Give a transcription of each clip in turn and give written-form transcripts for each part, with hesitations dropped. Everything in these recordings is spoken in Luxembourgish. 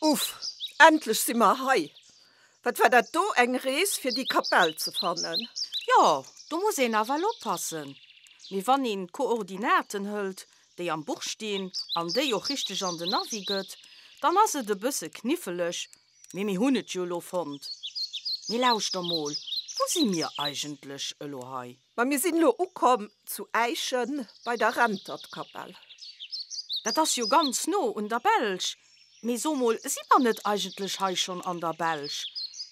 Uff, endlech si mer hei! Wat war dat do eng Rees fir déi Kapell ze fannen! Jo, do muss een nawell oppassen. Mee wann een d'Koordinaten hëlt, déi am Buch stinn an déi och richteg an den Navi gëtt, dann ass et e bësse kniffeleg, mee mir hunn et jo elo fonnt. Mee lauschter mol, wou si mir eigentlech elo hei? Ma mir sinn elo ukomm zu Äischen bei der Rentertkapell. Dat ass jo ganz no un der Belsch. Mee so mol, si mer net eigentlech hei schonn an der Belsch?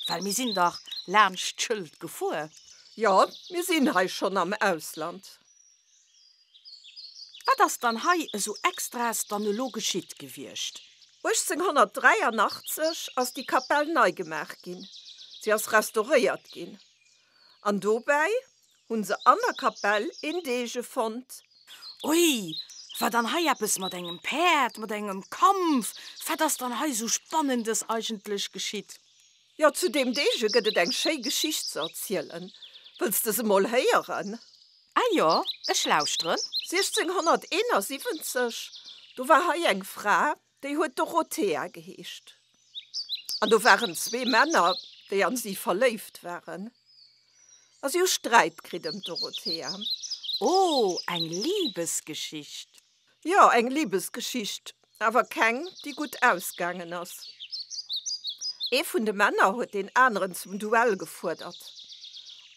Well mir sinn dach laanscht d'Schëld gefuer. Jo, mir sinn hei schonn am Ausland. Wat ass dann hei esou Extraes dann elo geschitt gewiescht? 1883 ass déi Kapell nei gemaach ginn. Si ass restauréiert ginn. An dobäi hunn se an der Kapell een Dege fonnt. Ui, war dann hei eppes mat engem Päerd, mat engem Kampf? Wat ass dann hei sou Spannendes eigentlech geschitt? Jo, zu deem Dege gëtt et eng schéi Geschicht ze erzielen. Wëlls de se mol héieren? Ah jo, ech lauschteren. 1671, do war hei eng Fra, déi huet Dorothea geheescht. An do waren zwee Männer, déi an si verléift waren. A si hu Sträit kritt ëm d'Dorothea. Oh, eng Libesgeschicht! Jo, eng Libesgeschicht, awer keng, déi gutt ausgaangen ass. Ee vun de Männer huet deen aneren zum Duell gefuerdert.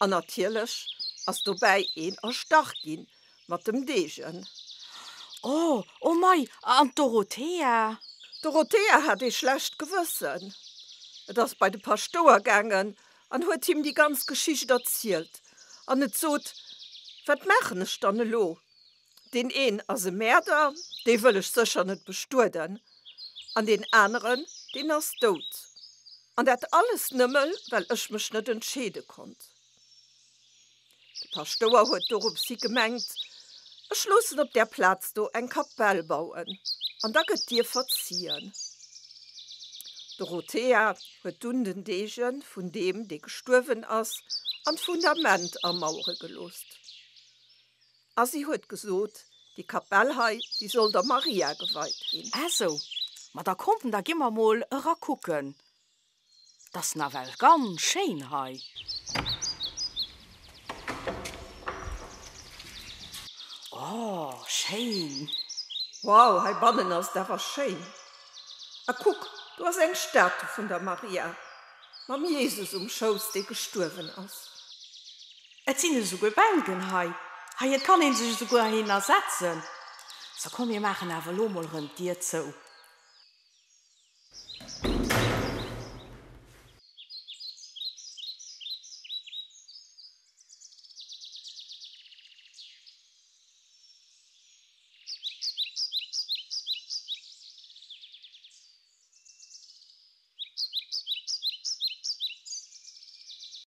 An natierlech ass dobäi een erstach ginn Mat dem Degen. Oh, oh mei, an d'Dorothea? D'Dorothea hat ee schlecht Gewëssen. Et ass bei de Paschtouer gaangen an huet him déi ganz Geschicht erzielt. An et sot, Wat maachen ech dann elo? Deen een ass e Mäerder, dee wëll ech sécher net bestueden, an deen aneren, deen ass dout. An dat alles nëmme well ech mech net entscheede konnt. De Paschtouer huet doropshi gemengt, Ech loossen op där Plaz do eng Kapell bauen, an da gëtt dir verzien. D'Dorothea huet dunn den Dege vun deem, dee gestuerwen ass, an d'Fundament amauere geloosst. A si huet gesot, Déi Kapell hei, déi soll der Maria geweit ginn. Ah sou, ma da komm, da gi mer mol era kucken. T'ass nawell ganz schéin hei. Oh, schéin! Wow, heibannen ass et awer schéin. A kuck, do ass eng Statu vun der Maria mam Jesus um Schouss, dee gestuerwen ass. Et sinn esouguer Bänken hei. Hei, et kann een sech esouguer heihinner setzen. So, komm, mir maachen awer elo mol erëm d'Dier zou.